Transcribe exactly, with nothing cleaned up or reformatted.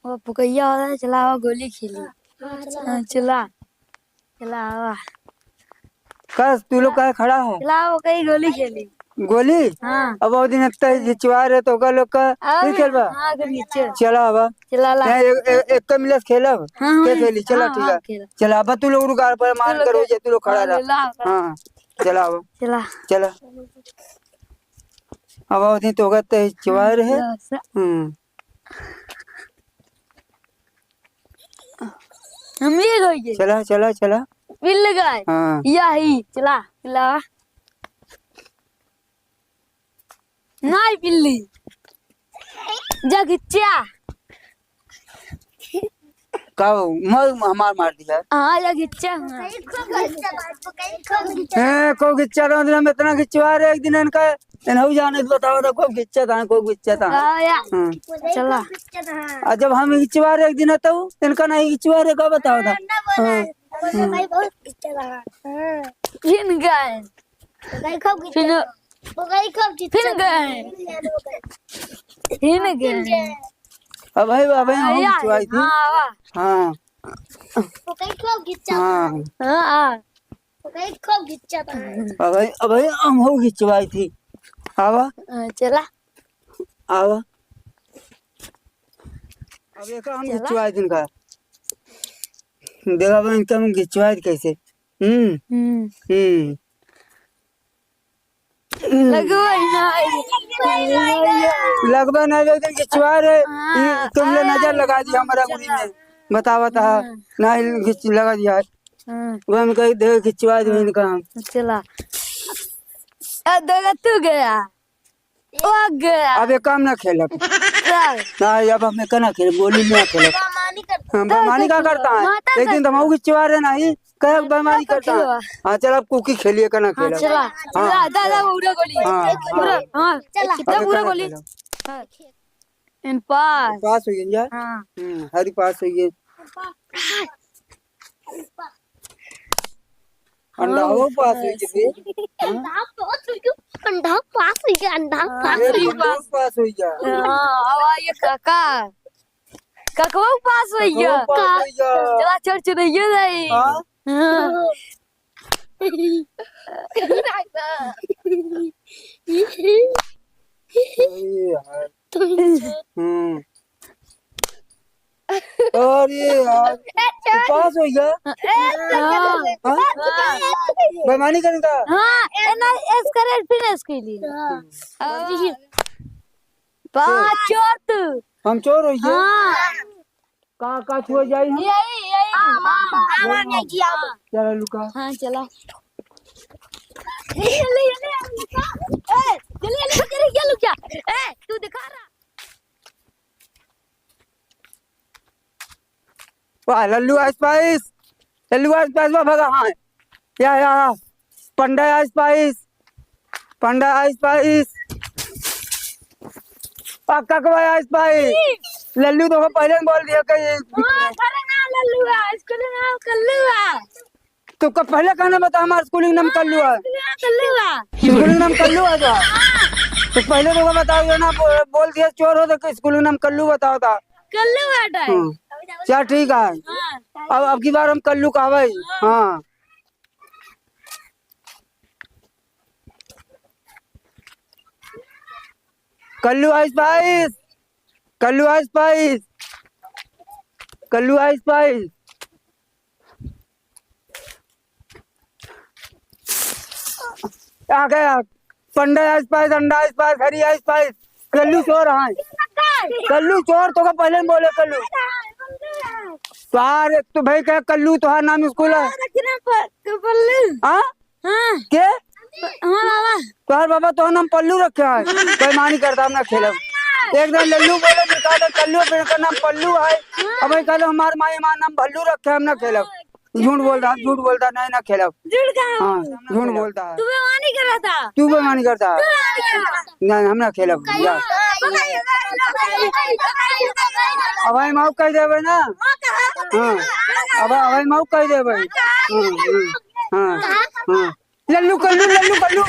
वो पुकैया वाला, चला आवा गोली खेली। हाँ, चला। हाँ, चला। चला आवा। कस, तू लोग काहे खड़ा हो? चला आवा, कहीं गोली खेली। गोली? हाँ। अब वो दिन इतना घिचवा रहे तो ओकर लोग का अरे, फिर खेलबा? हाँ, अगर घिचे। चला आवा। चला ला। यहाँ एक, एक, एक का मिलस खेलब? हाँ, के हाँ, खेली? चला, हाँ, ठीक हाँ, है। खेल। चला, अब तू लोग रुका, पर मान करो, ये तू लोग खड़ा हाँ, रहा। ला, ला। हाँ, चला आवा। चला। चला। अब वो दिन तो ओकर ते घिचवा रहे। ला, सा- हम्म। हम ये गए। चला, चला, चला। मिल गए। हाँ। यही, चला, चला। नहीं बिल्ली। जा घिच्चा। का हो? मैं हमार मार दिया। हाँ, जा घिच्चा। ए, को घिच्चा रहा, हम इतना घिचवा रहे एक दिन इनका। एनहु जाने के बतावा था, खूब घिच्चत हैं, खूब घिच्चत हैं। हाँ, या। हाँ। चला। आ, जब हम घिचवा रहे एक दिन, तो इनका नहीं घिचवा रहे, का बतावा था? हाँ। हाँ। फिन गए। फिन गए। फिन गए। अब भाई, अब भाई, हम हाँ, घिचवाई थी। हाँ, हाँ। हाँ। हाँ। हाँ, हाँ। ओकरे खूब घिच्चत है। अबे, अबे, हम हो घिचवाई थी। आवा। हाँ, चला। आवा। अब एक हम चला। घिचवाई दिन का। देखा बा इनका हम घिचवाई कैसे। हम्म। हम्म। हम्म। लगवा ही ना। लगवा ना, एक दिन घिचवा रहे। हाँ, ई तुमने हाँ, नजर लगा दी हमारा चला। गुड़ी में। बतावा था। हाँ। ना, ई घिच लगा दिया। हाँ। वो हम कही, "दे, खिंचवा दे इनका हम।" चला। आ, दो गो तू गया। वो गया। अब ये काम ना खेलब। चल। ना, अब हम एका ना खेलब, गोली ना खेलब। हम बेईमानी का करता है। माता एक दिन करता। तमाकू खिंचवा रहे नहीं, कहे बेईमानी करता है। खेलवा। हाँ, चल, अब कुकी खेलिए, एका ना हाँ, खेलब। चला। हाँ। ला, दा, दा, उड़ा गोली। हाँ, उड़ा, हाँ। हाँ। चला। अब एकदम एका उड़ा ना गोली। खेलब। हाँ। इन पास। पास हो गए जा? हाँ। हम्म, हरी पास हो गए। अंडा हाँ, हो पास हो गए। हाँ? अंडा पास हो गया, अंडा पास हो गया, अंडा हाँ, पास हो गया। अंडा पास हो गया। हाँ, अब आइए काका। काका वो पास हो गया। काका वो पास हो गया। चला, चल, चल, ये नहीं। हाँ? हाँ। अरे यार। हम्म। अरे यार, तू पास हो गया? हाँ। हाँ? बेईमानी करेगा? हाँ, ए, ना, ऐस करे, फिर ऐस के लिए। हाँ। हाँ। पाँच चोर तू। हम चोर हो गए? हाँ। का, का छुए जाई हम? यही, यही। आम, आम, आम, आम, आम, आम। चला लुका। हाँ, चला। ले, ले, ले, लुका। ए, जल्दी, जल्दी, जल्दी, ये लुक जा। ए, तू दिखा रहा। वाह, Lallu ice price. Lallu ice price, वाह, भगा, हाँ। या, या, या। पंडा आइस पाइस। पंडा आइस पाइस। आ, ककवा आइस पाइस। लल्लू तो पहले ही बोल दिया कि हाँ, अरे ना लल्लू है, स्कूल में नाम कल्लू है। तो कब पहले कहने बता, हमारे स्कूल के नाम कल्लू है। स्कूल में नाम कल्लू है। स्कूल के नाम कल्लू है क्या? हाँ। तो पहले तो बताओ ना, बो-, बोल दिया चोर हो तो स्कूल के नाम कल्लू बताओ था। कल्लू है। हाँ। चल ठीक है। हाँ। अब, अब की बार हम कल्लू कहबै। हाँ। हाँ। कल्लू आइस पाइस, कल्लू आइस पाइस, कल्लू आइस पाइस। आ गया। पंडा आइस पाइस, अंडा आइस पाइस, हरी आइस पाइस। कल्लू चोर है। कल्लू चोर, तोका पहले में बोले कल्लू। तोहार, तू भाई कहे कल्लू, तोहार नाम स्कूल है। हाँ? हाँ। के? हाँ बाबा। तोहार बाबा तोहार नाम पल्लू रखे है। बेईमानी करता, हम ना खेलब। एक दिन लल्लू बोले, निकाले कल्लू, फिर एकर नाम पल्लू है। हाँ। अब कहले हमार माई हमार नाम भल्लू रखे, हम ना खेलब। झूठ बोलता, झूठ बोलता, नहीं ना खेलब। झूठ कहा? हाँ, झूठ बोलता है। तू बेईमानी कर रहा था। तू बेईमानी करता। तू बेईमानी कर रहा था। नहीं, हम ना खेलब। जा। अब भाई माफ कर देबे ना। हाँ, अब, अब भाई माफ कर देबे। हाँ, हाँ, हाँ, हाँ। लल्लू कल्लू, लल्लू कल्लू।